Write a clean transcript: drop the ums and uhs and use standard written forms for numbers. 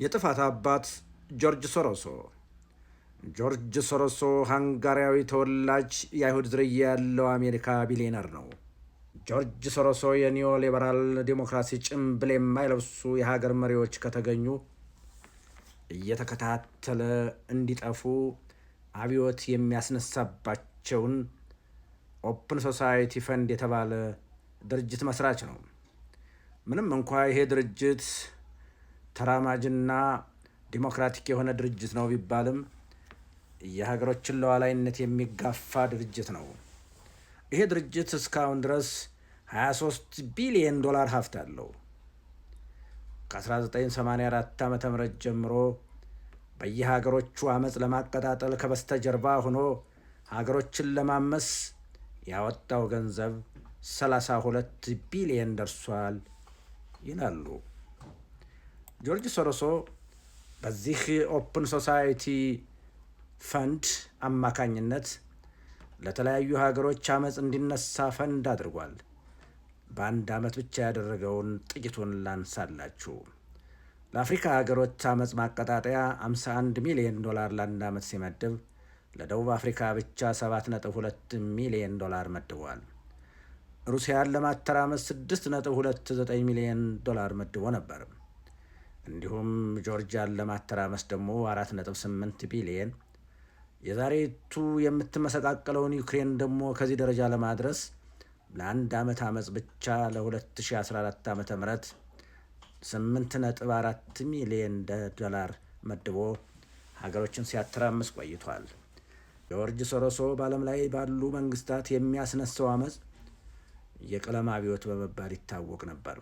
የጥፋት አባት ጆርጅ ሶሮሶ። ጆርጅ ሶሮሶ ሃንጋሪያዊ ተወላጅ የአይሁድ ዝርያ ያለው አሜሪካ ቢሊዮነር ነው። ጆርጅ ሶሮሶ የኒዮ ሊበራል ዲሞክራሲ ጭምብል የማይለብሱ የሀገር መሪዎች ከተገኙ እየተከታተለ እንዲጠፉ አብዮት የሚያስነሳባቸውን Open Society Fund የተባለ ድርጅት መስራች ነው። ምንም እንኳ ይሄ ድርጅት ተራማጅና ዲሞክራቲክ የሆነ ድርጅት ነው ቢባልም የሀገሮችን ሉዓላዊነት የሚጋፋ ድርጅት ነው። ይሄ ድርጅት እስካሁን ድረስ 23 ቢሊየን ዶላር ሀብት አለው። ከ1984 ዓ.ም ጀምሮ በየሀገሮቹ አመፅ ለማቀጣጠል ከበስተጀርባ ሆኖ ሀገሮችን ለማመስ ያወጣው ገንዘብ 32 ቢሊየን ደርሷል ይላሉ። ጆርጅ ሶሮሶ በዚህ Open Society Fund አማካኝነት ለተለያዩ ሀገሮች አመፅ እንዲነሳ ፈንድ አድርጓል። በአንድ ዓመት ብቻ ያደረገውን ጥቂቱን ላንሳላችሁ። ለአፍሪካ ሀገሮች አመፅ ማቀጣጠያ 51 ሚሊዮን ዶላር ለአንድ ዓመት ሲመድብ ለደቡብ አፍሪካ ብቻ 7.2 ሚሊዮን ዶላር መድቧል። ሩሲያን ለማተራመስ 6.29 ሚሊዮን ዶላር መድቦ ነበር። እንዲሁም ጆርጂያን ለማተራመስ ደግሞ 4.8 ቢሊየን፣ የዛሬቱ የምትመሰቃቀለውን ዩክሬን ደግሞ ከዚህ ደረጃ ለማድረስ ለአንድ ዓመት አመፅ ብቻ ለ2014 ዓ ም 8.4 ሚሊዮን ዶላር መድቦ ሀገሮችን ሲያተራምስ ቆይቷል። ጆርጅ ሶሮሶ በዓለም ላይ ባሉ መንግስታት የሚያስነሳው አመፅ የቀለም አብዮት በመባል ይታወቅ ነበር።